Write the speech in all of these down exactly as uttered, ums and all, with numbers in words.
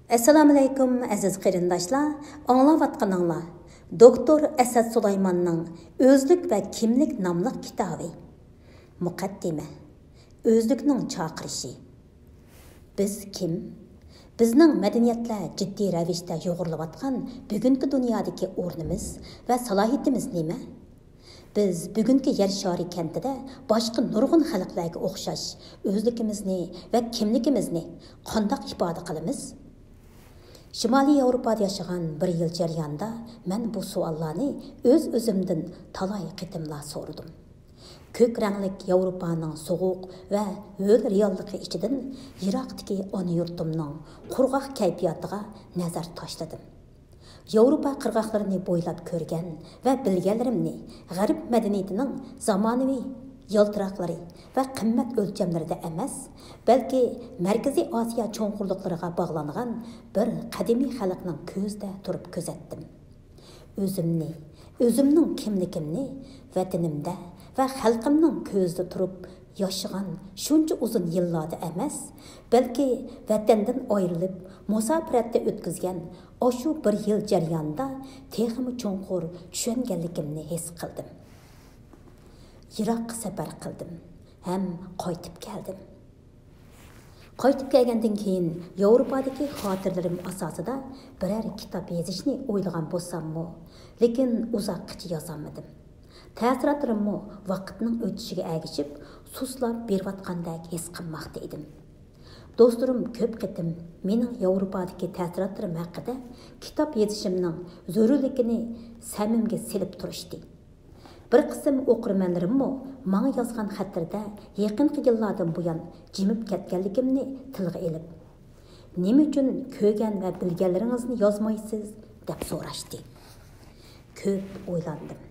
ئەسسالامۇئەلەيكۇم، ئەزىز قېرىنداشلار، ئاڭلاۋاتقىنىڭلار دوكتور ئەسەت سۇلايماننىڭ ئۆزلۈك ۋە كىملىك ناملىق كىتابى. مۇقەددىمە. ئۆزلۈكنىڭ چاقىرىشى. بىز كىم؟ بىزنىڭ مەدەنىيەتلەر جىددىي رەۋىشتە يۇغۇرۇلۇۋاتقان بۈگۈنكى دۇنيادىكى ئورنىمىز ۋە سالاھىيىتىمىز نېمە؟ بىز بۈگۈنكى يەر شارى كەنتىدە باشقا نۇرغۇن خەلقلەرگە ئوخشاش ئۆزلۈكىمىزنى ۋە كىملىكىمىزنى قانداق ئىپادە قىلىمىز؟ شىمالىي ياۋروپادا ياشىغان بىر يىل جەريانىدا مەن بۇ سوئاللارنى ئۆز-ئۆزۈمدىن تالاي قېتىملار سورىدىم. كۆك رەڭلىك ياۋروپانىڭ سوغۇق ۋە ھۆل رېئاللىقى ئىچىدىن يىراقتىكى ئانا يۇرتۇمنىڭ قۇرغاق كەيپىياتىغا نەزەر تاشلىدىم. ياۋروپا قىرغاقلىرىنى بويلاپ كۆرگەن ۋە بىلگەنلىرىمنى غەرب مەدەنىيىتىنىڭ زامانىۋى يالتىراقلىرى ۋە قىممەت ئۆلچەملىرىدە ئەمەس، بەلكى مەركىزىي ئاسىيا چوڭقۇرلۇقلىرىغا باغلانغان بىر قەدىمىي خەلقنىڭ كۆزىدە تۇرۇپ كۆزەتتىم. ئۆزۈمنى، ئۆزۈمنىڭ كىملىكىمنى ۋەتىنىمدە ۋە خەلقىمنىڭ كۆزىدە تۇرۇپ ياشىغان شۇنچە ئۇزۇن يىللاردا ئەمەس، بەلكى ۋەتەندىن ئايرىلىپ مۇساپىرەتتە ئۆتكۈزگەن ئاشۇ بىر يىل جەريانىدا تېخىمۇ چوڭقۇر چۈشەنگەنلىكىمنى ھېس قىلدىم. يىراققا سەپەر قىلدىم ھەم قايتىپ كەلدىم. قايتىپ كەلگەندىن كېيىن ياۋروپادىكى خاتىرىلىرىم ئاساسىدا بىرەر كىتاب يېزىشنى ئويلىغان بولساممۇ، لېكىن ئۇزاققىچە يازالمىدىم. تەسىراتلىرىممۇ ۋاقىتنىڭ ئۆتۈشىگە ئەگىشىپ سۇسلاپ بېرىۋاتقاندەك ھېس قىلماقتا ئىدىم. دوستلىرىم كۆپ قېتىم مېنىڭ ياۋروپادىكى تەسىراتلىرىم ھەققىدە كىتاب يېزىشىمنىڭ زۆرۈرلۈكىنى سەمىمگە سېلىپ تۇرۇشتى. بىر قىسىم ئوقۇرمەنلىرىممۇ ماڭا يازغان خەتلىرىدە يېقىنقى يىللاردىن بۇيان جىمىپ كەتكەنلىكىمنى تىلغا ئېلىپ، نېمە ئۈچۈن كۆرگەن ۋە بىلگەنلىرىڭىزنى يازمايسىز؟ دەپ سوراشتى. كۆپ ئويلاندىم.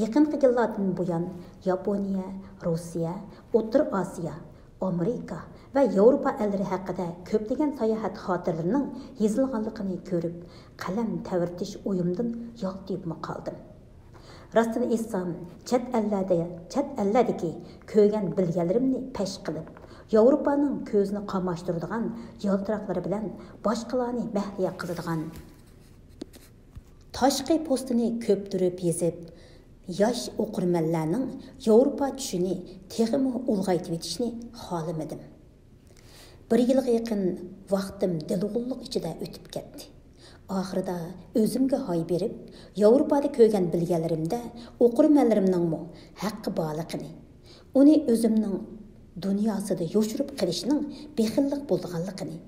يېقىنقى يىللاردىن بۇيان ياپونىيە، روسىيە، ئوتتۇرا ئاسىيا، ئامېرىكا ۋە ياۋروپا ئەللىرى ھەققىدە كۆپلىگەن ساياھەت خاتىرىلىرىنىڭ يېزىلغانلىقىنى كۆرۈپ، قەلەم تەۋرىتىش ئويۇمدىن يالتىيىپمۇ قالدىم. راستىنى ئېيتسام، چەت ئەللەردە، چەت ئەللەردىكى كۆرگەن بىلگەنلىرىمنى پەش قىلىپ، ياۋروپانىڭ كۆزىنى قاماشتۇرىدىغان يالتىراقلىرى بىلەن باشقىلارنى مەھلىيا قىلىدىغان تاشقى پوستىنى كۆپتۈرۈپ يېزىپ، ياش ئوقۇرمەنلەرنىڭ ياۋروپا چۈشىنى تېخىمۇ ئۇلغايتىۋېتىشنى خالىمىدىم. بىر يىلغا يېقىن ۋاقتىم دىلغۇنلۇق ئىچىدە ئۆتۈپ كەتتى. ئاخىرىدا ئۆزۈمگە ھاي بېرىپ، ياۋروپادا كۆرگەن بىلگەنلىرىمدە ئوقۇرمەنلىرىمنىڭمۇ ھەققى بارلىقىنى، ئۇنى ئۆزۈمنىڭ دۇنياسىدا يوشۇرۇپ قېلىشنىڭ بېخىللىق بولىدىغانلىقىنى،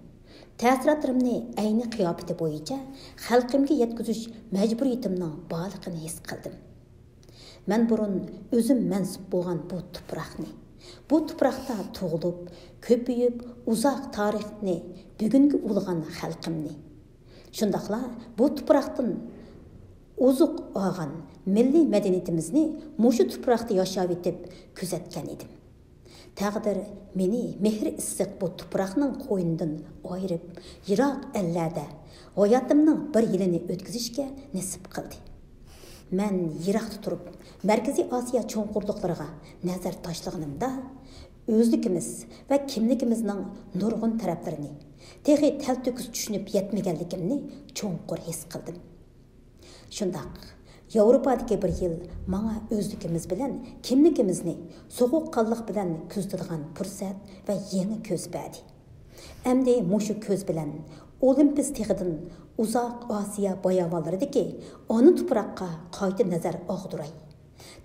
تەسىراتلىرىمنى ئەينى قىياپىتى بويىچە خەلقىمگە يەتكۈزۈش مەجبۇرىيىتىمنىڭ بارلىقىنى ھېس قىلدىم. مەن بۇرۇن ئۆزۈم مەنسۇپ بولغان بۇ تۇپراقنى، بۇ تۇپراقتا تۇغۇلۇپ، كۆپىيىپ، ئۇزاق تارىخنى بۈگۈنگە ئۇلىغان خەلقىمنى، شۇنداقلا بۇ تۇپراقتىن ئوزۇق ئالغان مىللىي مەدەنىيىتىمىزنى مۇشۇ تۇپراقتا ياشاۋېتىپ كۆزەتكەن ئىدىم. تەقدىر مېنى مېھرى ئىسسىق بۇ تۇپراقنىڭ قوينىدىن ئايرىپ، يىراق ئەللەردە ھاياتىمنىڭ بىر يىلىنى ئۆتكۈزۈشكە نېسىپ قىلدى. مەن يىراقتا تۇرۇپ، مەركىزىي ئاسىيا چوڭقۇرلۇقلىرىغا نەزەر تاشلىغىنىمدا، ئۆزلۈكىمىز ۋە كىملىكىمىزنىڭ نۇرغۇن تەرەپلىرىنى تېخى تەلتۆكۈس چۈشىنىپ يەتمىگەنلىكىمنى چوڭقۇر ھېس قىلدىم. شۇنداق، ياۋروپادىكى بىر يىل ماڭا ئۆزلۈكىمىز بىلەن كىملىكىمىزنى سوغۇق قانلىق بىلەن كۆزىتىدىغان پۇرسەت ۋە يېڭى كۆز بەردى. ئەمدى مۇشۇ كۆز بىلەن ئولىمپىس تېغىدىن ئۇزاق ئاسىيا باياۋانلىرىدىكى ئانا تۇپراققا قايتا نەزەر ئاغدۇراي.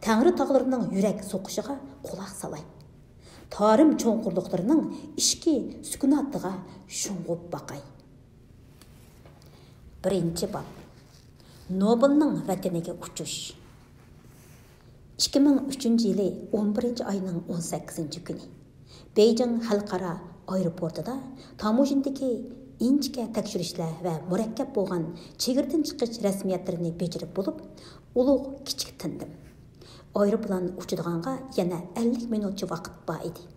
تەڭرى تاغلىرىنىڭ يۈرەك سوقۇشىغا قۇلاق سالاي. تارىم چوڭقۇرلۇقلىرىنىڭ ئىچكى سۈكۈناتىغا شۇڭغۇپ باقاي. بىرىنچى باب. نوبېلنىڭ ۋەتىنىگە ئۇچۇش. ئىككى مىڭ ئۈچىنچى يىلى ئون بىرىنچى ئاينىڭ ئون سەككىزىنچى كۈنى بېيجىڭ خەلقئارا ئايروپورتىدا تاموژنىدىكى ئىنچىكە تەكشۈرۈشلەر ۋە مۇرەككەپ بولغان چېگرىدىن چىقىش رەسمىيەتلىرىنى بېجىرىپ بولۇپ، ئۇلۇغ كىچىك تىندىم. ئايروپىلان ئۇچىدىغانغا يەنە ئەللىك مىنۇتچە ۋاقىت بار ئىدى.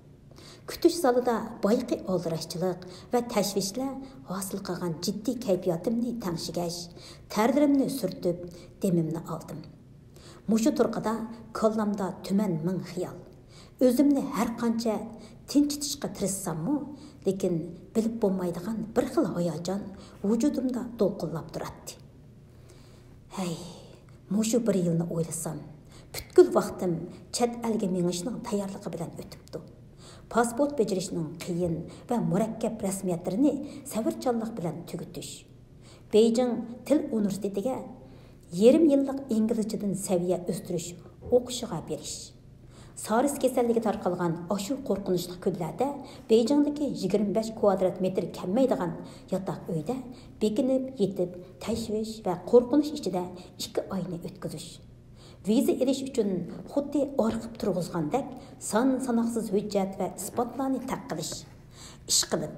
كۈتۈش زالىدا بايىقى ئالدىراشچىلىق ۋە تەشۋىشلەر ھاسىل قىلغان جىددىي كەيپىياتىمنى تەڭشىگەچ، تەرلىرىمنى سۈرتۈپ، دېمىمنى ئالدىم. مۇشۇ تۇرقىدا كاللامدا تۈمەن مىڭ خىيال. ئۆزۈمنى ھەر قانچە تىنچىتىشقا تىرىشساممۇ، لېكىن بىلىپ بولمايدىغان بىر خىل ھاياجان ۋۇجۇدۇمدا دولقۇنلاپ تۇراتتى. ھەي، مۇشۇ بىر يىلنى ئويلىسام، پۈتكۈل ۋاقتىم چەت ئەلگە مېڭىشنىڭ تەييارلىقى بىلەن ئۆتۈپتۇ. پاسپورت بېجىرىشنىڭ قىيىن ۋە مۇرەككەپ رەسمىيەتلىرىنى سەۋرچانلىق بىلەن تۈگىتىش، بېيجىڭ تىل ئۇنىۋېرسىتېتىگە يېرىم يىللىق ئىنگلىزچىدىن سەۋىيە ئۆستۈرۈش ئوقۇشىغا بېرىش. سارس كېسەللىكى تارقالغان ئاشۇ قورقۇنچلۇق كۈنلەردە بېيجىڭدىكى يىگىرمە بەش كۋادرات مېتىر كەلمەيدىغان ياتاق ئۆيدە بېكىنىپ يېتىپ، تەشۋىش ۋە قورقۇنچ ئىچىدە ئىككى ئاينى ئۆتكۈزۈش. ۋىزا ئېلىش ئۈچۈن خۇددى ئارخىپ تۇرغۇزغاندەك سان-ساناقسىز ھۆججەت ۋە ئىسپاتلارنى تەق قىلىش. ئىشقىلىپ،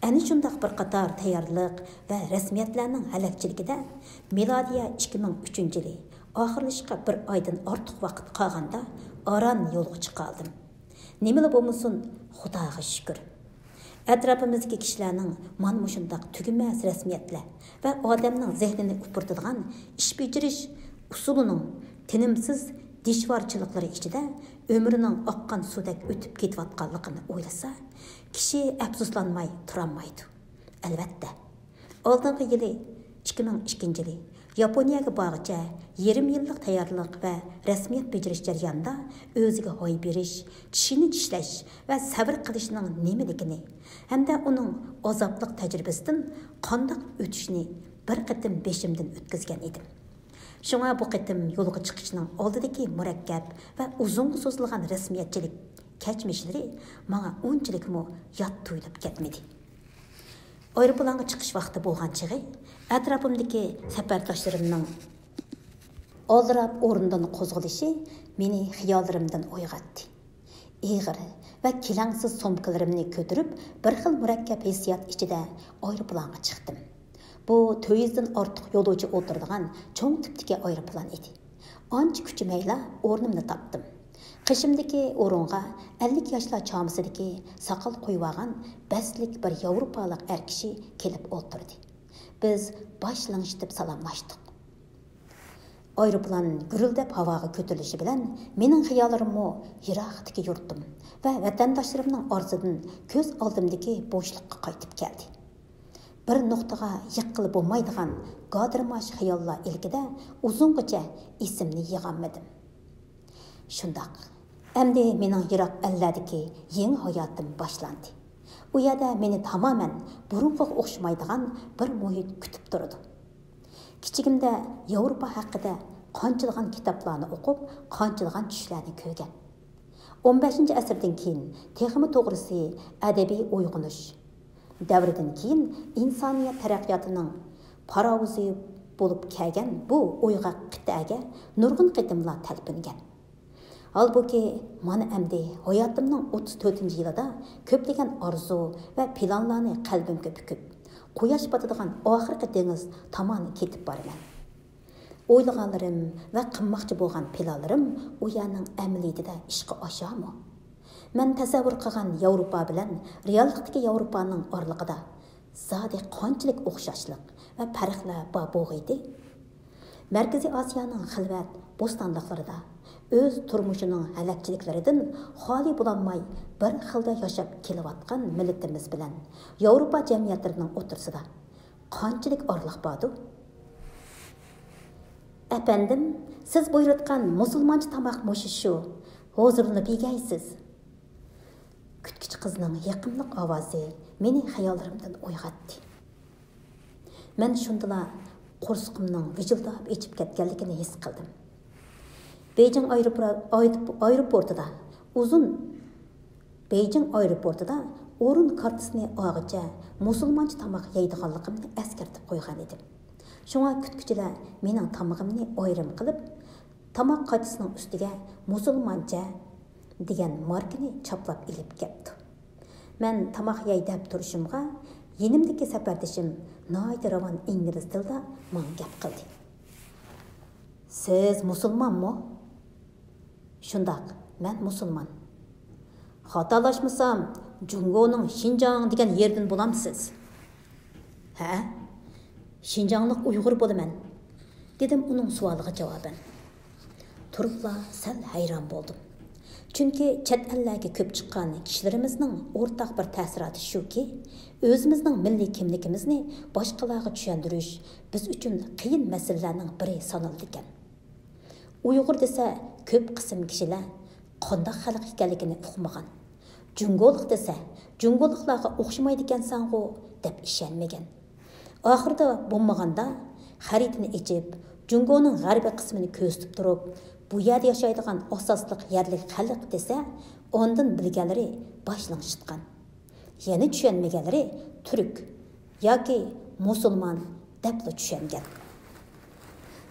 ئەنە شۇنداق بىر قاتار تەييارلىق ۋە رەسمىيەتلەرنىڭ ھەلەكچىلىكىدە مىلادىيە ئىككى مىڭ ئۈچىنچى يىلى ئاخىرلىشىشقا بىر ئايدىن ئارتۇق ۋاقىت قالغاندا ئاران يولغا چىقالدىم. نېمىلا بولمىسۇن، خۇداغا شۈكۈر. ئەتراپىمىزدىكى كىشىلەرنىڭ مانا مۇشۇنداق تۈگىمەس رەسمىيەتلەر ۋە ئادەمنىڭ زېھنىنى ئۇپرىتىدىغان ئىش بېجىرىش ئۇسۇلىنىڭ تىنىمسىز دىشۋارچىلىقلىرى ئىچىدە ئۆمرىنىڭ ئاققان سۇدەك ئۆتۈپ كېتىۋاتقانلىقىنى ئويلىسا، كىشى ئەپسۇسلانماي تۇرالمايدۇ. ئەلۋەتتە، ئالدىنقى يىلى، ئىككى مىڭ ئىككىنچى يىلى ياپونىيەگە بارغىچە يېرىم يىللىق تەييارلىق ۋە رەسمىيەت بېجىرىش جەريانىدا ئۆزىگە ھاي بېرىش، چىشىنى چىشلەش ۋە سەۋر قىلىشنىڭ نېمىلىكىنى ھەمدە ئۇنىڭ ئازابلىق تەجرىبىسىدىن قانداق ئۆتۈشنى بىر قېتىم بېشىمدىن ئۆتكۈزگەن ئىدىم. شۇڭا بۇ قېتىم يولغا چىقىشنىڭ ئالدىدىكى مۇرەككەپ ۋە ئۇزۇنغا سوزۇلغان رەسمىيەتچىلىك كەچمىشلىرى ماڭا ئۇنچىلىكمۇ يات تۇيۇلۇپ كەتمىدى. ئايروپىلانغا چىقىش ۋاقتى بولغان چېغى ئەتراپىمدىكى سەپەرداشلىرىمنىڭ ئالدىراپ ئورنىدىن قوزغىلىشى مېنى خىياللىرىمدىن ئويغاتتى. ئېغىر ۋە كېلەڭسىز سومكىلىرىمنى كۆتۈرۈپ، بىر خىل مۇرەككەپ ھېسسىيات ئىچىدە ئايروپىلانغا چىقتىم. بۇ تۆت يۈزدىن ئارتۇق يولۇچى ئولتۇرىدىغان چوڭ تىپتىكى ئايروپىلان ئىدى. ئانچە كۈچىمەيلا ئورنۇمنى تاپتىم. قېشىمدىكى ئورۇنغا ئەللىك ياشلار چامىسىدىكى ساقال قويۇۋالغان بەستلىك بىر ياۋروپالىق ئەر كىشى كېلىپ ئولتۇردى. بىز باش لىڭشىتىپ سالاملاشتۇق. ئايروپىلان گۈرۈلدەپ ھاۋاغا كۆتۈرۈلۈشى بىلەن مېنىڭ خىياللىرىممۇ يىراقتىكى يۇرتۇم ۋە ۋەتەنداشلىرىمنىڭ ئارىسىدىن كۆز ئالدىمدىكى بوشلۇققا قايتىپ كەلدى. بىر نۇقتىغا يىغقىلى بولمايدىغان گادىرماش خىياللار ئىلكىدە ئۇزۇنغىچە ئېسىمنى يىغالمىدىم. شۇنداق، ئەمدى مېنىڭ يىراق ئەللەردىكى يېڭى ھاياتىم باشلاندى. ئۇ يەردە مېنى تامامەن بۇرۇنقىغا ئوخشىمايدىغان بىر مۇھىت كۈتۈپ تۇرىدۇ. كىچىكىمدە ياۋروپا ھەققىدە قانچىلىغان كىتابلارنى ئوقۇپ، قانچىلىغان چۈشلەرنى كۆرگەن. ئون بەشىنچى ئەسىردىن كېيىن، تېخىمۇ توغرىسى، ئەدەبىي ئويغىنىش دەۋرىدىن كېيىن ئىنسانىيەت تەرەققىياتىنىڭ پاراۋۇزى بولۇپ كەلگەن بۇ ئويغاق قىتئەگە نۇرغۇن قېتىملار تەلپۈنگەن. ھالبۇكى، مانا ئەمدى ھاياتىمنىڭ ئوتتۇز تۆتىنچى يىلىدا كۆپلىگەن ئارزۇ ۋە پىلانلارنى قەلبىمگە پۈكۈپ، قۇياش پاتىدىغان ئاخىرقى دېڭىز تامان كېتىپ بارىمەن. ئويلىغانلىرىم ۋە قىلماقچى بولغان پىلانلىرىم ئۇ يەرنىڭ ئەمەلىيىتىدە ئىشقا ئاشارمۇ؟ مەن تەسەۋۋۇر قىلغان ياۋروپا بىلەن رېئاللىقتىكى ياۋروپانىڭ ئارىلىقىدا زادى قانچىلىك ئوخشاشلىق ۋە پەرقلەر بار بولغىيدى؟ مەركىزىي ئاسىيانىڭ خىلۋەت بوستانلىقلىرىدا ئۆز تۇرمۇشىنىڭ ھەلەكچىلىكلىرىدىن خالىي بولالماي، بىر خىلدا ياشاپ كېلىۋاتقان مىللىتىمىز بىلەن ياۋروپا جەمئىيەتلىرىنىڭ ئوتتۇرىسىدا قانچىلىك ئارىلىق باردۇ؟ ئەپەندىم، سىز بۇيرۇتقان مۇسۇلمانچە تاماق مۇشۇ شۇ. ھۇزۇرلىنىپ يېگەيسىز. كۈتكۈچى قىزنىڭ يېقىملىق ئاۋازى مېنى خىياللىرىمدىن ئويغاتتى. مەن شۇندىلا قورسىقىمنىڭ ۋىجىلداپ ئېچىپ كەتكەنلىكىنى ھېس قىلدىم. بېيجىڭ ئايروپىلا-، ئايروپ-، ئايروپورتىدا ئۇزۇن، بېيجىڭ ئايروپورتىدا ئورۇن كارتىسىنى ئالغىچە مۇسۇلمانچە تاماق يەيدىغانلىقىمنى ئەسكەرتىپ قويغان ئىدىم. شۇڭا كۈتكۈچىلەر مېنىڭ تامىقىمنى ئايرىم قىلىپ، تاماق قاچىسىنىڭ ئۈستىگە مۇسۇلمانچە دېگەن ماركىنى چاپلاپ ئېلىپ كەپتۇ. مەن تاماق يەي دەپ تۇرۇشۇمغا، يېنىمدىكى سەپەردىشىم ناھايىتى راۋان ئىنگلىز تىلىدا ماڭا گەپ قىلدى. سىز مۇسۇلمانمۇ؟ شۇنداق، مەن مۇسۇلمان. خاتالاشمىسام، جۇڭگونىڭ شىنجاڭ دېگەن يېرىدىن بولامسىز؟ ھە؟ شىنجاڭلىق ئۇيغۇر بولىمەن، دېدىم ئۇنىڭ سوئالىغا جاۋابەن. تۇرۇپلا سەل ھەيران بولدۇم. چۈنكى چەت ئەللەرگە كۆپ چىققان كىشىلىرىمىزنىڭ ئورتاق بىر تەسىراتى شۇكى، ئۆزىمىزنىڭ مىللىي كىملىكىمىزنى باشقىلارغا چۈشەندۈرۈش بىز ئۈچۈن قىيىن مەسىلىلەرنىڭ بىرى سانىلىدىكەن. ئۇيغۇر دېسە، كۆپ قىسىم كىشىلەر قانداق خەلق ئىكەنلىكىنى ئۇقمىغان. جۇڭگولۇق دېسە، جۇڭگولۇقلارغا ئوخشىمايدىكەنسەنغۇ دەپ ئىشەنمىگەن. ئاخىرىدا بولمىغاندا خەرىتىنى ئېچىپ، جۇڭگونىڭ غەربىي قىسمىنى كۆرسىتىپ تۇرۇپ، بۇ يەردە ياشايدىغان ئاساسلىق يەرلىك خەلق دېسە، ئاندىن بىلگەنلىرى باش لىڭشىتقان. يەنە چۈشەنمىگەنلىرى تۈرك ياكى مۇسۇلمان دەپلا چۈشەنگەن.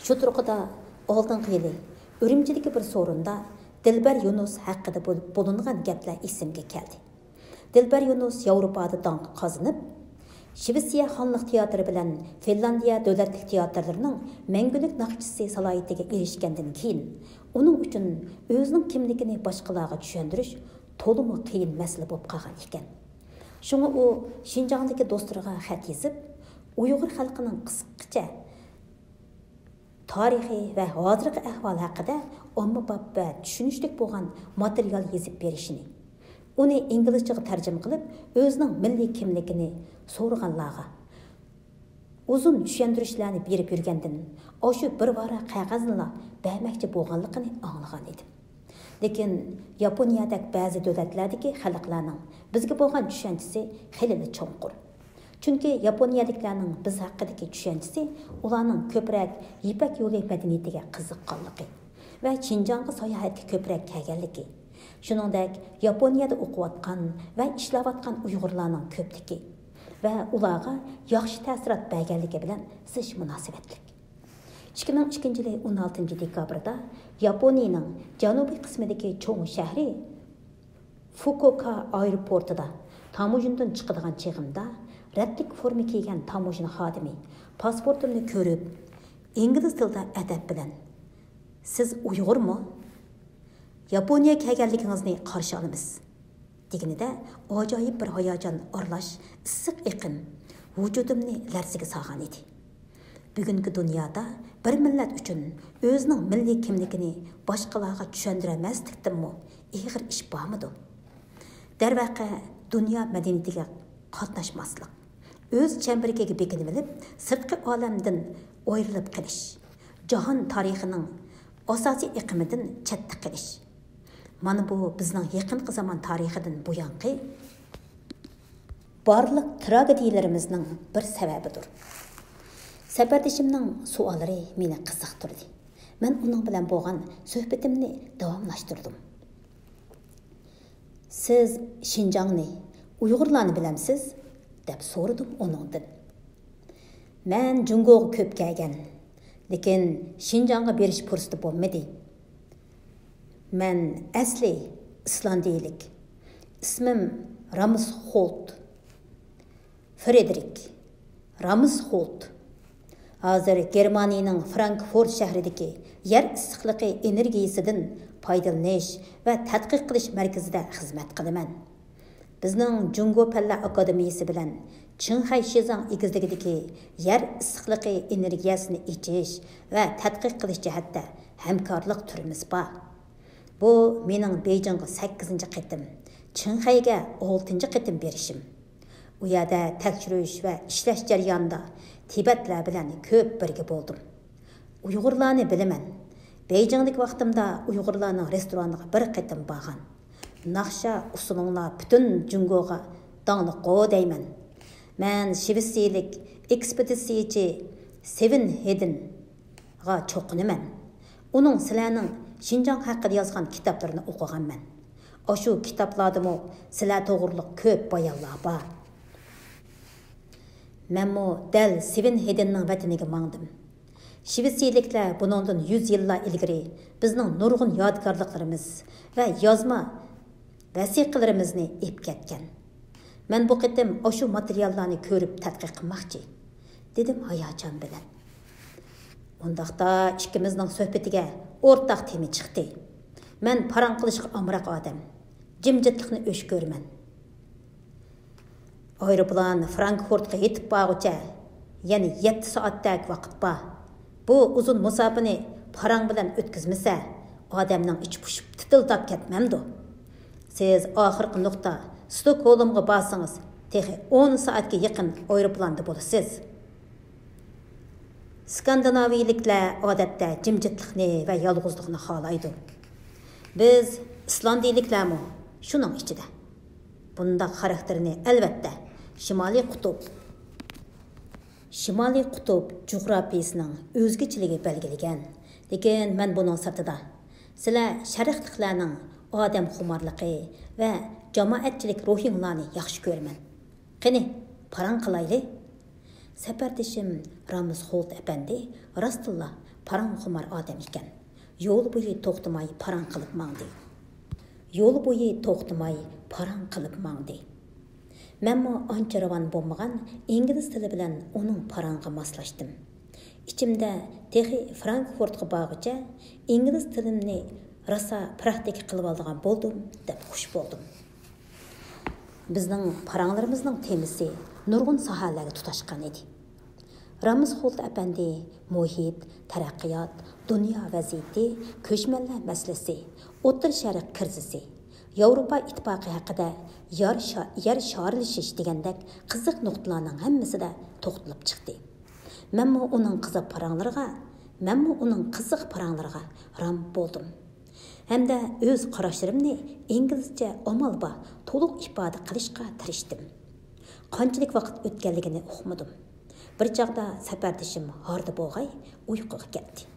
شۇ تۇرقىدا ئالدىنقى يىلى ئۈرۈمچىدىكى بىر سورۇندا دىلبەر يۇنۇس ھەققىدە بول-، بولۇنغان گەپلەر ئېسىمگە كەلدى. دىلبەر يۇنۇس ياۋروپادا داڭقى قازىنىپ، شىۋېتسىيە خانلىق تىياتىرى بىلەن فىنلاندىيە دۆلەتلىك تىياتىرلىرىنىڭ مەڭگۈلۈك ناخشىچىسى سالاھىيىتىگە ئېرىشكەندىن كېيىن، ئۇنىڭ ئۈچۈن ئۆزىنىڭ كىملىكىنى باشقىلارغا چۈشەندۈرۈش تولىمۇ قىيىن مەسىلە بولۇپ قالغان ئىكەن. شۇڭا ئۇ شىنجاڭدىكى دوستلىرىغا خەت يېزىپ، ئۇيغۇر خەلقىنىڭ قىسقىچە تارىخى ۋە ھازىرقى ئەھۋال ھەققىدە ئاممىباب ۋە چۈشىنىشلىك بولغان ماتېرىيال يېزىپ بېرىشىنى، ئۇنى ئىنگلىزچىغا تەرجىمە قىلىپ، ئۆزىنىڭ مىللىي كىملىكىنى سورىغانلارغا ئۇزۇن چۈشەندۈرۈشلەرنى بېرىپ يۈرگەندىن، ئاشۇ بىر ۋاراق قەغەزنىلا بەرمەكچى بولغانلىقىنى ئاڭلىغان ئىدىم. لېكىن ياپونىيەدەك بەزى دۆلەتلەردىكى خەلقلەرنىڭ بىزگە بولغان چۈشەنچىسى خېلىلا چوڭقۇر. چۈنكى ياپونىيەلىكلەرنىڭ بىز ھەققىدىكى چۈشەنچىسى ئۇلارنىڭ كۆپرەك يىپەك يولى مەدەنىيىتىگە قىزىققانلىقى ۋە شىنجاڭغا ساياھەتكە كۆپرەك كەلگەنلىكى، شۇنىڭدەك ياپونىيەدە ئوقۇۋاتقان ۋە ئىشلەۋاتقان ئۇيغۇرلارنىڭ كۆپلۈكى ۋە ئۇلارغا ياخشى تەسىرات بەرگەنلىكى بىلەن زىچ مۇناسىۋەتلىك. ئىككى مىڭ ئىككىنچى يىلى ئون ئالتىنچى دېكابىردا ياپونىيىنىڭ جەنۇبىي قىسمىدىكى چوڭ شەھىرى فۇكۇئوكا ئايروپورتىدا تاموژنىدىن چىقىدىغان چېغىمدا، رەتلىك فورما كىيگەن تاموژنا خادىمى پاسپورتۇمنى كۆرۈپ، ئىنگلىز تىلىدا ئەدەپ بىلەن، «سىز ئۇيغۇرمۇ؟ ياپونىيەگە كەلگەنلىكىڭىزنى قارشى ئالىمىز» دېگىنىدە، ئاجايىپ بىر ھاياجان ئارىلاش ئىسسىق ئېقىم ۋۇجۇدۇمنى لەرزىگە سالغان ئىدى. بۈگۈنكى دۇنيادا بىر مىللەت ئۈچۈن ئۆزىنىڭ مىللىي كىملىكىنى باشقىلارغا چۈشەندۈرەلمەسلىكتىنمۇ ئېغىر ئىش بارمىدۇ؟ دەرۋەقە، دۇنيا مەدەنىيىتىگە قاتناشماسلىق، ئۆز چەمبىرىكىگە بېكىنىۋېلىپ، سىرتقى ئالەمدىن ئايرىلىپ قېلىش، جاھان تارىخىنىڭ ئاساسىي ئېقىمىدىن چەتتە قېلىش. مانا بۇ بىزنىڭ يېقىنقى زامان تارىخىدىن بۇيانقى بارلىق تراگېدىيىلىرىمىزنىڭ بىر سەۋەبىدۇر. سەپەردىشىمنىڭ سوئاللىرى مېنى قىزىقتۇردى. مەن ئۇنىڭ بىلەن بولغان سۆھبىتىمنى داۋاملاشتۇردۇم. «سىز شىنجاڭنى، ئۇيغۇرلارنى بىلەمسىز؟» دەپ سورىدىم ئۇنىڭدىن. «مەن جۇڭگوغا كۆپ كەلگەن، لېكىن شىنجاڭغا بېرىش پۇرسىتى بولمىدى. مەن ئەسلى ئىسلاندىيىلىك. ئىسمىم رامسخولت. فرېدېرىك رامسخولت. ھازىر گېرمانىيىنىڭ فرانكفورت شەھىرىدىكى يەر ئىسسىقلىقى ئېنېرگىيىسىدىن پايدىلىنىش ۋە تەتقىق قىلىش مەركىزىدە خىزمەت قىلىمەن. بىزنىڭ جۇڭگو پەنلەر ئاكادېمىيىسى بىلەن چىڭخەي شىزاڭ ئېگىزلىكىدىكى يەر ئىسسىقلىقى ئېنېرگىيەسىنى ئېچىش ۋە تەتقىق قىلىش جەھەتتە ھەمكارلىق تۈرىمىز بار. بۇ مېنىڭ بېيجىڭغا سەككىزىنچى قېتىم، چىڭخەيگە ئالتىنچى قېتىم بېرىشىم. ئۇ يەردە تەكشۈرۈش ۋە ئىشلەش جەريانىدا تىبەتلەر بىلەن كۆپ بىرگە بولدۇم. ئۇيغۇرلارنى بىلىمەن. بېيجىڭدىكى ۋاقتىمدا ئۇيغۇرلارنىڭ رېستورانىغا بىر قېتىم بارغان. ناخشا ئۇسسۇلۇڭلار پۈتۈن جۇڭگوغا داڭلىققۇ دەيمەن. مەن شىۋېتسىيىلىك ئېكسپېدىتسىيىچى سېۋېن ھېدىنغا چوقۇنىمەن. ئۇنىڭ سىلەرنىڭ شىنجاڭ ھەققىدە يازغان كىتابلىرىنى ئوقۇغانمەن. ئاشۇ كىتابلاردىمۇ سىلەر توغرۇلۇق كۆپ بايانلار بار. مەنمۇ دەل سېۋېن ھېدىننىڭ ۋەتىنىگە ماڭدىم. شىۋېتسىيىلىكلەر بۇنىڭدىن يۈز يىللار ئىلگىرى بىزنىڭ نۇرغۇن يادىكارلىقلىرىمىز ۋە يازما ۋەسىقىلىرىمىزنى ئېلىپ كەتكەن. مەن بۇ قېتىم ئاشۇ ماتېرىياللارنى كۆرۈپ تەتقىق قىلماقچى، دېدىم ھاياجان بىلەن. ئۇنداقتا ئىككىمىزنىڭ سۆھبىتىگە ئورتاق تېما چىقتى. مەن پاراڭ قىلىشقا ئامراق ئادەم، جىمجىتلىقنى ئۆچ كۆرىمەن. ئايروپىلان فرانكفورتقا يېتىپ بارغۇچە يەنە يەتتە سائەتتەك ۋاقىت بار. بۇ ئۇزۇن مۇساپىنى پاراڭ بىلەن ئۆتكۈزمىسە، ئادەمنىڭ ئىچى پۇشۇپ، تىتىلداپ كەتمەمدۇ؟ سىز ئاخىرقى نۇقتا ستوكھولمغا بارسىڭىز، تېخى ئون سائەتكە يېقىن ئايروپىلاندا بولىسىز. ئىسكاندىناۋىيلىكلەر ئادەتتە جىمجىتلىقنى ۋە يالغۇزلۇقنى خالايدۇ. بىز ئىسلاندىيىلىكلەرمۇ شۇنىڭ ئىچىدە. بۇنداق خاراكتېرنى، ئەلۋەتتە، شىمالىي قۇتۇپ، شىمالىي قۇتۇپ جۇغراپىيىسىنىڭ ئۆزگىچىلىكى بەلگىلىگەن. لېكىن مەن بۇنىڭ سىرتىدا، سىلەر شەرقلىكلەرنىڭ ئادەمخۇمارلىقى ۋە جامائەتچىلىك روھىڭلارنى ياخشى كۆرىمەن. قېنى، پاراڭ قىلايلى. سەپەردىشىم رامزخولت ئەپەندى راستتىنلا پاراڭخۇمار ئادەم ئىكەن. يول بويى توختىماي پاراڭ قىلىپ ماڭدى. يول بويى توختىماي پاراڭ قىلىپ ماڭدى. مەنمۇ ئانچە راۋان بولمىغان ئىنگلىز تىلى بىلەن ئۇنىڭ پاراڭىغا ماسلاشتىم. ئىچىمدە تېخى فرانكفورتقا بارغۇچە ئىنگلىز تىلىمنى راسا پراكتىكا قىلىۋالىدىغان بولدۇم دەپ خۇش بولدۇم. بىزنىڭ پاراڭلىرىمىزنىڭ تېمىسى نۇرغۇن ساھەلەرگە تۇتاشقان ئىدى. رامزخولت ئەپەندى مۇھىت، تەرەققىيات، دۇنيا ۋەزىيىتى، كۆچمەنلەر مەسىلىسى، ئوتتۇرا شەرق كىرىزىسى، ياۋروپا ئىتتىپاقى ھەققىدە يار شا-، يەر شارىلىشىش دېگەندەك قىزىق نۇقتىلارنىڭ ھەممىسىدە توختىلىپ چىقتى. مەنمۇ ئۇنىڭ قىزىق پاراڭلىرىغا، مەنمۇ ئۇنىڭ قىزىق پاراڭلىرىغا رام بولدۇم. ھەمدە ئۆز قاراشلىرىمنى ئىنگلىزچە ئامال بار تولۇق ئىپادە قىلىشقا تىرىشتىم. قانچىلىك ۋاقىت ئۆتكەنلىكىنى ئۇقمىدىم. بىر چاغدا سەپەردىشىم ھاردە بولغاي ئۇيقۇغا كەتتى.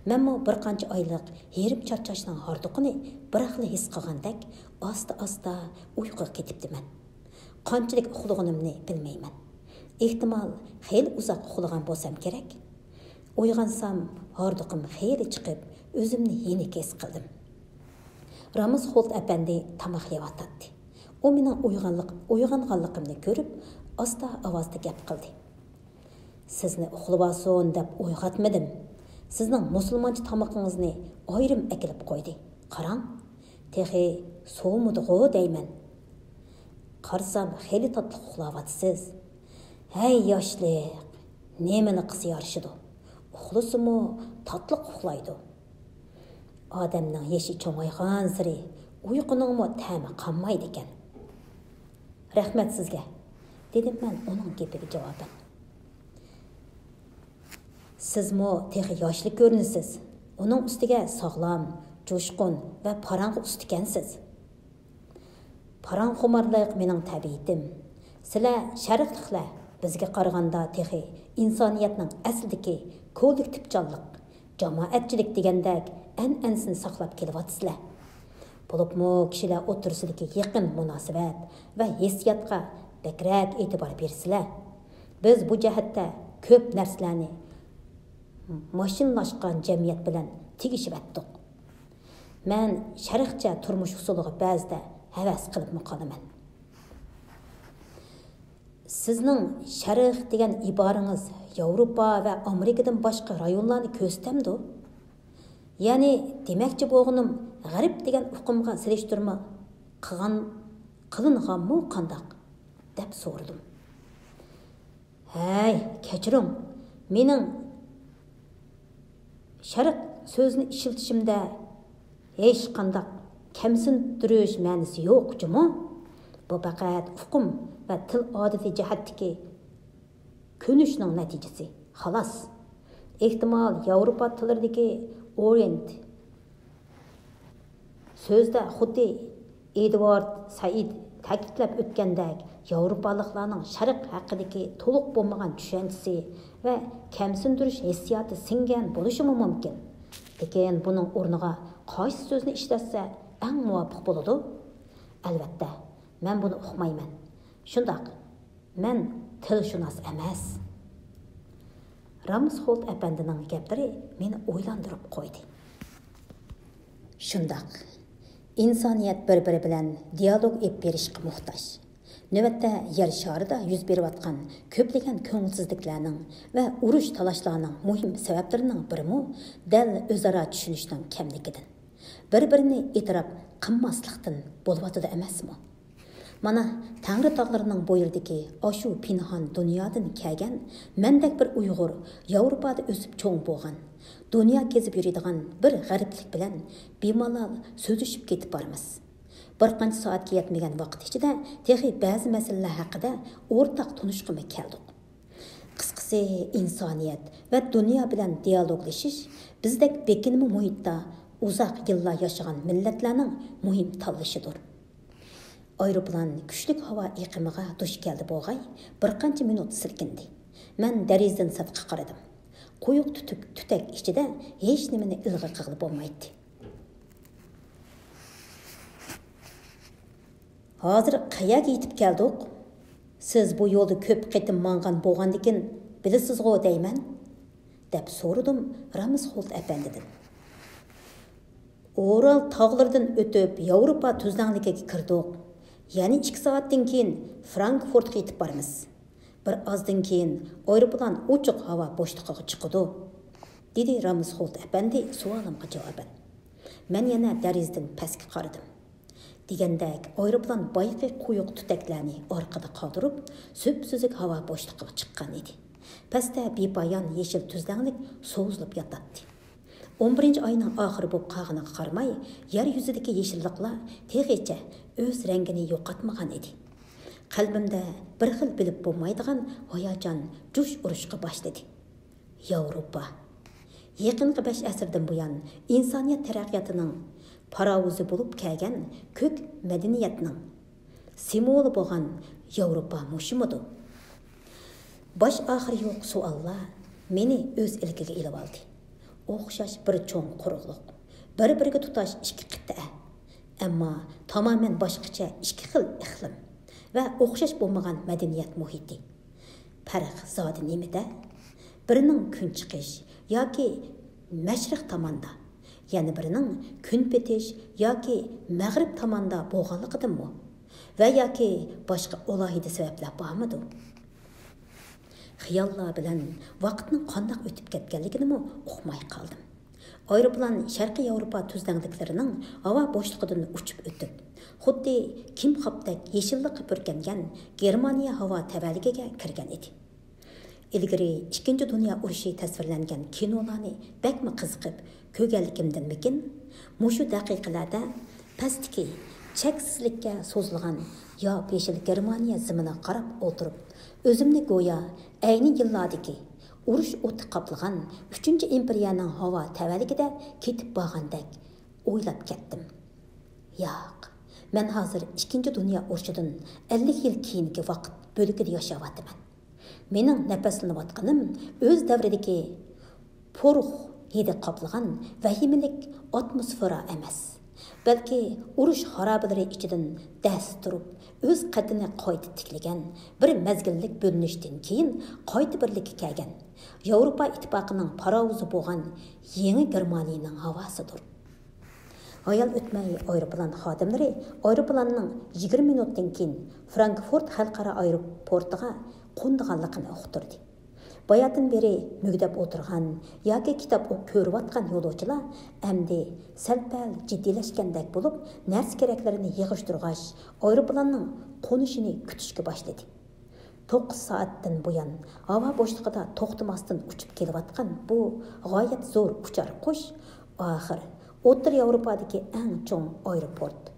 مەنمۇ بىر قانچە ئايلىق يېرىم چارچاشنىڭ ھاردۇقىنى بىراقلا ھېس قىلغاندەك ئاستا-ئاستا ئۇيقۇغا كېتىپتىمەن. قانچىلىك ئۇخلىغىنىمنى بىلمەيمەن. ئېھتىمال، خېلى ئۇزاق ئۇخلىغان بولسام كېرەك. ئويغانسام، ھاردۇقۇم خېلى چىقىپ، ئۆزۈمنى يېنىك ھېس قىلدىم. رامزخولت ئەپەندى تاماق يەۋاتاتتى. ئۇ مېنىڭ ئويغانلىق-، ئويغانغانلىقىمنى كۆرۈپ، ئاستا ئاۋازدا گەپ قىلدى. سىزنى ئۇخلىۋالسۇن دەپ ئويغاتمىدىم. سىزنىڭ مۇسۇلمانچە تامىقىڭىزنى ئايرىم ئەكېلىپ قويدى. قاراڭ، تېخى سوۋۇمىدىغۇ دەيمەن. قارىسام، خېلى تاتلىق ئۇخلاۋاتىسىز. ھەي ياشلىق، نېمىنى قىلسا يارىشىدۇ؟ ئۇخلىسىمۇ تاتلىق ئۇخلايدۇ. ئادەمنىڭ يېشى چوڭايغانسېرى ئۇيقۇنىڭمۇ تەمى قالمايدىكەن. رەھمەت سىزگە، دېدىم مەن ئۇنىڭ گېپىگە جاۋابەن. سىزمۇ تېخى ياشلا كۆرۈنىسىز. ئۇنىڭ ئۈستىگە ساغلام، جۇشقۇن ۋە پاراڭغا ئۇستىكەنسىز. پاراڭخۇمارلىق مېنىڭ تەبىئىتىم. سىلەر شەرقلىقلەر بىزگە قارىغاندا تېخى ئىنسانىيەتنىڭ ئەسلىدىكى كوللېكتىپچانلىق، جامائەتچىلىك دېگەندەك ئەنئەنىسىنى ساقلاپ كېلىۋاتىسىلەر. بولۇپمۇ كىشىلەر ئوتتۇرىسىدىكى يېقىن مۇناسىۋەت ۋە ھېسسىياتقا بەكرەك ئېتىبار بېرىسىلەر. بىز بۇ جەھەتتە كۆپ نەرسىلەرنى ماشىنىلاشقان جەمئىيەت بىلەن تېگىشىۋەتتۇق. مەن شەرقچە تۇرمۇش ئۇسۇلىغا بەزىدە ھەۋەس قىلىپمۇ قالىمەن. سىزنىڭ شەرق دېگەن ئىبارىڭىز ياۋروپا ۋە ئامېرىكىدىن باشقا رايونلارنى كۆرسىتەمدۇ؟ يەنى دېمەكچى بولغىنىم، غەرب دېگەن ئۇقۇمغا سېلىشتۇرما قىلغان، قىلىنغانمۇ قانداق؟ دەپ سورىدىم. ھەي، كەچۈرۈڭ، مېنىڭ شەرق سۆزىنى ئىشلىتىشىمدە ھېچقانداق كەمسىندۈرۈش مەنىسى يوق جۇمۇ. بۇ پەقەت ئۇقۇم ۋە تىل ئادىتى جەھەتتىكى كۆنۈشنىڭ نەتىجىسى، خالاس. ئېھتىمال، ياۋروپا تىللىرىدىكى ئورىيېنت سۆزدە خۇددى ئېدۋارد سەئىد تەكىتلەپ ئۆتكەندەك، ياۋروپالىقلارنىڭ شەرق ھەققىدىكى تولۇق بولمىغان چۈشەنچىسى ۋە كەمسىندۈرۈش ھېسسىياتى سىڭگەن بولۇشىمۇ مۇمكىن. لېكىن بۇنىڭ ئورنىغا قايسى سۆزنى ئىشلەتسە ئەڭ مۇۋاپىق بولىدۇ؟ ئەلۋەتتە، مەن بۇنى ئۇقمايمەن. شۇنداق، مەن تىلشۇناس ئەمەس. رامزخولت ئەپەندىنىڭ گەپلىرى مېنى ئويلاندۇرۇپ قويدى. شۇنداق، ئىنسانىيەت بىر-بىرى بىلەن دىيالوگ ئېلىپ بېرىشقا موھتاج. نۆۋەتتە يەر شارىدا يۈز بېرىۋاتقان كۆپلىگەن كۆڭۈلسىزلىكلەرنىڭ ۋە ئۇرۇش-تالاشلارنىڭ مۇھىم سەۋەبلىرىنىڭ بىرىمۇ دەل ئۆزئارا چۈشىنىشنىڭ كەملىكىدىن، بىر-بىرىنى ئېتىراپ قىلماسلىقتىن بولۇۋاتىدۇ ئەمەسمۇ؟ مانا، تەڭرى تاغلىرىنىڭ بويلىرىدىكى ئاشۇ پىنھان دۇنيادىن كەلگەن مەندەك بىر ئۇيغۇر، ياۋروپادا ئۆسۈپ چوڭ بولغان، دۇنيا كېزىپ يۈرىدىغان بىر غەربلىك بىلەن بىمالال سۆزلىشىپ كېتىپ بارىمىز. بىر قانچە سائەتكە يەتمىگەن ۋاقىت ئىچىدە تېخى بەزى مەسىلىلەر ھەققىدە ئورتاق تونۇشقىمۇ كەلدۇق. قىسقىسى، ئىنسانىيەت ۋە دۇنيا بىلەن دىيالوگلىشىش بىزدەك بېكىنمە مۇھىتتا ئۇزاق يىللار ياشىغان مىللەتلەرنىڭ مۇھىم تاللىشىدۇر. ئايروپىلان كۈچلۈك ھاۋا ئېقىمىغا دۇچ كەلدى بولغاي، بىر قانچە مىنۇت سىلكىندى. مەن دېرىزىدىن سىرتقا قارىدىم. قويۇق تۈتۈك، تۈتەك ئىچىدە ھېچنېمىنى ئىلغا قىلغىلى بولمايتتى. ھازىر قەيەرگە يېتىپ كەلدۇق؟ سىز بۇ يولدا كۆپ قېتىم ماڭغان بولغاندىكىن بىلىسىزغۇ دەيمەن؟ دەپ سورىدىم رامسفولد ئەپەندىدىن. ئورال تاغلىرىدىن ئۆتۈپ ياۋروپا تۈزلەڭلىكىگە كىردۇق. يەنە ئىككى سائەتتىن كېيىن فرانكفورتقا يېتىپ بارىمىز. بىر ئازدىن كېيىن ئايروپىلان ئوچۇق ھاۋا بوشلۇقىغا چىقىدۇ، دېدى رامسفولد ئەپەندى سوئالىمغا جاۋابەن. مەن يەنە دېرىزىدىن پەسكە قارىدىم. دېگەندەك، ئايروپىلان بايىقى قويۇق تۈتەكلەرنى ئارقىدا قالدۇرۇپ، سۈپسۈزۈك ھاۋا بوشلۇقىغا چىققان ئىدى. پەستە بىپايان يېشىل تۈزلەڭلىك سوزۇلۇپ ياتاتتى. ئون بىرىنچى ئاينىڭ ئاخىرى بولۇپ قالغىنىغا قارىماي، يەر يۈزىدىكى يېشىللىقلار تېخىچە ئۆز رەڭگىنى يوقاتمىغان ئىدى. قەلبىمدە بىر خىل بىلىپ بولمايدىغان ھاياجان جۇش ئۇرۇشقا باشلىدى. ياۋروپا. يېقىنقى بەش ئەسىردىن بۇيان ئىنسانىيەت تەرەققىياتىنىڭ پاراۋۇزى بولۇپ كەلگەن كۆك مەدەنىيەتنىڭ سىمۋولى بولغان ياۋروپا مۇشۇمىدۇ؟ باش ئاخىرى يوق سوئاللار مېنى ئۆز ئىلكىگە ئېلىۋالدى. ئوخشاش بىر چوڭ قۇرۇقلۇق، بىر-بىرىگە تۇتاش ئىككى قىتئە، ئەمما تامامەن باشقىچە ئىككى خىل ئىقلىم ۋە ئوخشاش بولمىغان مەدەنىيەت مۇھىتى. پەرق زادى نېمىدە؟ بىرىنىڭ كۈن چىقىش ياكى مەشرىق تاماندا، يەنە بىرىنىڭ كۈن پېتىش ياكى مەغرىب تاماندا بولغانلىقىدىنمۇ؟ ۋە ياكى باشقا ئالاھىدە سەۋەبلەر بارمىدۇ؟ خىياللار بىلەن ۋاقىتنىڭ قانداق ئۆتۈپ كەتكەنلىكىنىمۇ ئۇقماي قالدىم. ئايروپىلان شەرقىي ياۋروپا تۈزلەڭلىكلىرىنىڭ ھاۋا بوشلۇقىدىن ئۇچۇپ ئۆتۈپ، خۇددى كىمخابتەك يېشىللىققا پۈركەنگەن گېرمانىيە ھاۋا تەۋەلىكىگە كىرگەن ئىدى. ئىلگىرى ئىككىنچى دۇنيا ئۇرۇشى تەسۋىرلەنگەن كىنولارنى بەكمۇ قىزىقىپ كۆرگەنلىكىمدىنمىكىن، مۇشۇ دەقىقىلەردە پەستىكى چەكسىزلىككە سوزۇلغان ياپيېشىل گېرمانىيە زېمىنىغا قاراپ ئولتۇرۇپ، ئۆزۈمنى گويا ئەينى يىللاردىكى ئۇرۇش ئوتى قاپلىغان ئۈچىنچى ئىمپېرىيەنىڭ ھاۋا تەۋەلىكىدە كېتىپ بارغاندەك ئويلاپ كەتتىم. ياق، مەن ھازىر ئىككىنچى دۇنيا ئۇرۇشىدىن ئەللىك يىل كېيىنكى ۋاقىت بۆلىكىدە ياشاۋاتىمەن. مېنىڭ نەپەسلىنىۋاتقىنىم ئۆز دەۋرىدىكى پورۇخ ھىدى قاپلىغان ۋەھىمىلىك ئاتموسفېرا ئەمەس، بەلكى ئۇرۇش خارابىلىرى ئىچىدىن دەس تۇرۇپ، ئۆز قەددىنى قايتا تىكلىگەن، بىر مەزگىللىك بۆلۈنۈشتىن كېيىن قايتا بىرلىككە كەلگەن، ياۋروپا ئىتتىپاقىنىڭ پاراۋۇزى بولغان يېڭى گېرمانىيىنىڭ ھاۋاسىدۇر. ھايال ئۆتمەي ئايروپىلان خادىملىرى ئايروپىلاننىڭ يىگىرمە مىنۇتتىن كېيىن فرانكفورت خەلقئارا ئايروپورتىغا قونىدىغانلىقىنى ئۇقتۇردى. باياتىن بېرى مۈگدەپ ئولتۇرغان ياكى كىتاب ئوق-، كۆرۈۋاتقان يولۇچىلار ئەمدى سەل-پەل جىددىيلەشكەندەك بولۇپ، نەرسە-كېرەكلىرىنى يىغىشتۇرغاچ، ئايروپىلاننىڭ قونۇشىنى كۈتۈشكە باشلىدى. توققۇز سائەتتىن بۇيان ھاۋا بوشلۇقىدا توختىماستىن ئۇچۇپ كېلىۋاتقان بۇ غايەت زور ئۇچار قۇش ئاخىر ئوتتۇرا ياۋروپادىكى ئەڭ چوڭ ئايروپورت،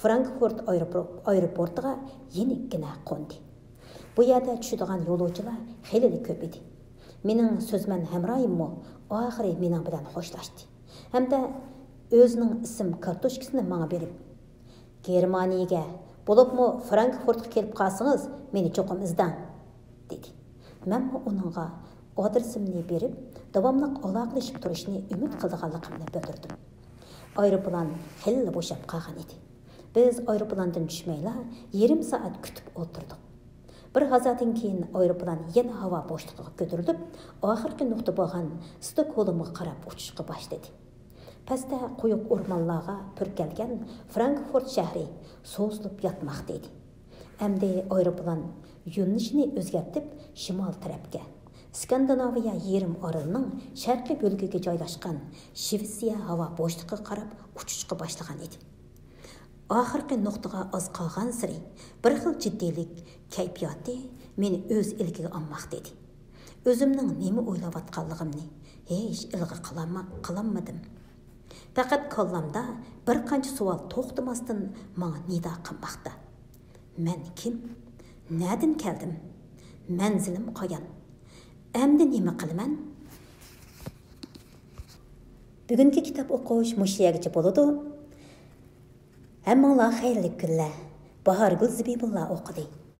فرانكفورت ئايروپو-، ئايروپورتىغا يېنىككىنە قوندى. بۇ يەردە چۈشىدىغان يولۇچىلار خېلىلا كۆپ ئىدى. مېنىڭ سۆزمەن ھەمراھىممۇ ئاخىرى مېنىڭ بىلەن خوشلاشتى ھەمدە ئۆزىنىڭ ئىسىم كارتوچكىسىنى ماڭا بېرىپ، «گېرمانىيەگە، بولۇپمۇ فرانكفورتقا كېلىپ قالسىڭىز، مېنى چوقۇم ئىزدەڭ» دېدى. مەنمۇ ئۇنىڭغا ئادرېسىمنى بېرىپ، داۋاملىق ئالاقىلىشىپ تۇرۇشنى ئۈمىد قىلىدىغانلىقىمنى بىلدۈردۈم. ئايروپىلان خېلىلا بوشاپ قالغان ئىدى. بىز ئايروپىلاندىن چۈشمەيلا يېرىم سائەت كۈتۈپ ئولتۇردۇق. بىر ھازادىن كېيىن ئايروپىلان يەنە ھاۋا بوشلۇقىغا كۆتۈرۈلۈپ، ئاخىرقى نۇقتا بولغان ستوكھولمغا قاراپ ئۇچۇشقا باشلىدى. پەستە قويۇق ئورمانلارغا پۈركەلگەن فرانكفورت شەھىرى سوزۇلۇپ ياتماقتا ئىدى. ئەمدى ئايروپىلان يۆنىلىشىنى ئۆزگەرتىپ، شىمال تەرەپكە، ئىسكاندىناۋىيە يېرىم ئارىلىنىڭ شەرقىي بۆلىكىگە جايلاشقان شىۋېتسىيە ھاۋا بوشلۇقىغا قاراپ ئۇچۇشقا باشلىغان ئىدى. ئاخىرقى نۇقتىغا ئاز قالغانسېرى، بىر خىل جىددىيلىك كەيپىياتى مېنى ئۆز ئىلكىگە ئالماقتا ئىدى. ئۆزۈمنىڭ نېمە ئويلاۋاتقانلىقىمنى ھېچ ئىلغا قىلالما-، قىلالمىدىم. پەقەت كاللامدا بىر قانچە سوئال توختىماستىن ماڭا نىدا قىلماقتا. مەن كىم؟ نەدىن كەلدىم؟ مەنزىلىم قايان؟ ئەمدى نېمە قىلىمەن؟ بۈگۈنكى كىتاب ئوقۇش مۇشۇ يەرگىچە بولىدۇ. ھەممىڭلار خەيرلىك كۈنلەر. باھارگۈل زىبىبۇللا ئوقۇدى.